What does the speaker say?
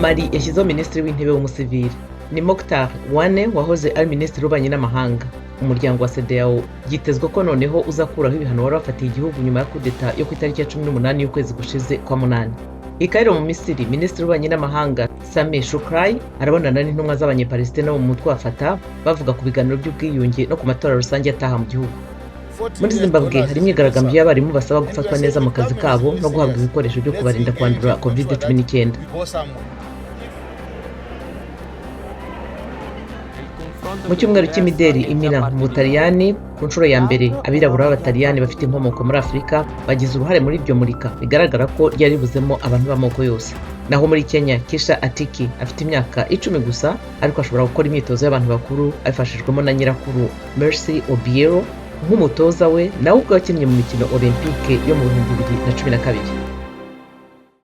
Mali yashyizeho minisitiri w'intebe w'umusivili, ni Moctar Ouane wahoze ari minisitiri w'ububanyi n'amahanga. Umuryango wa CEDEAO byitezwe ko noneho uzakuraho ibihano wari wafatiye igihugu nyuma ya kudeta yo ku itariki ya 18 y'ukwezi gushize kwa munani. I Cairo mu Misiri, minisitiri w'ububanyi n'amahanga Sameh Shoukry arabonana n'intumwa z'Abanyepalestina bo mu mutwe wa Fatah, bavuga ku biganiro by'ubwiyunge no ku matora rusange ataha mu gihugu. Muri Zimbabwe hari imyigaragambyo y'abarimu basaba gufatwa neza mu kazi kabo no guhabwa ibikoresho byo kubarinda kwandura COVID-19. Mu cyumweru cy'imideri i Milan mu Butaliyani, ku nshuro ya mbere abirabura b'Abataliyani bafite inkomoko muri Afurika bagize uruhare muri iryo murika, bigaragara ko ryari ribuzemo abantu b'amoko yose. Naho muri Kenya, Kisha Atiki afite imyaka 10 gusa, ariko ashobora gukora imyitozo y'abantu bakuru abifashijwemo na nyirakuru Mercy Obiero nk'umutoza we, nawe ubwo wakinnye mu mikino Olympique yo mu 2012.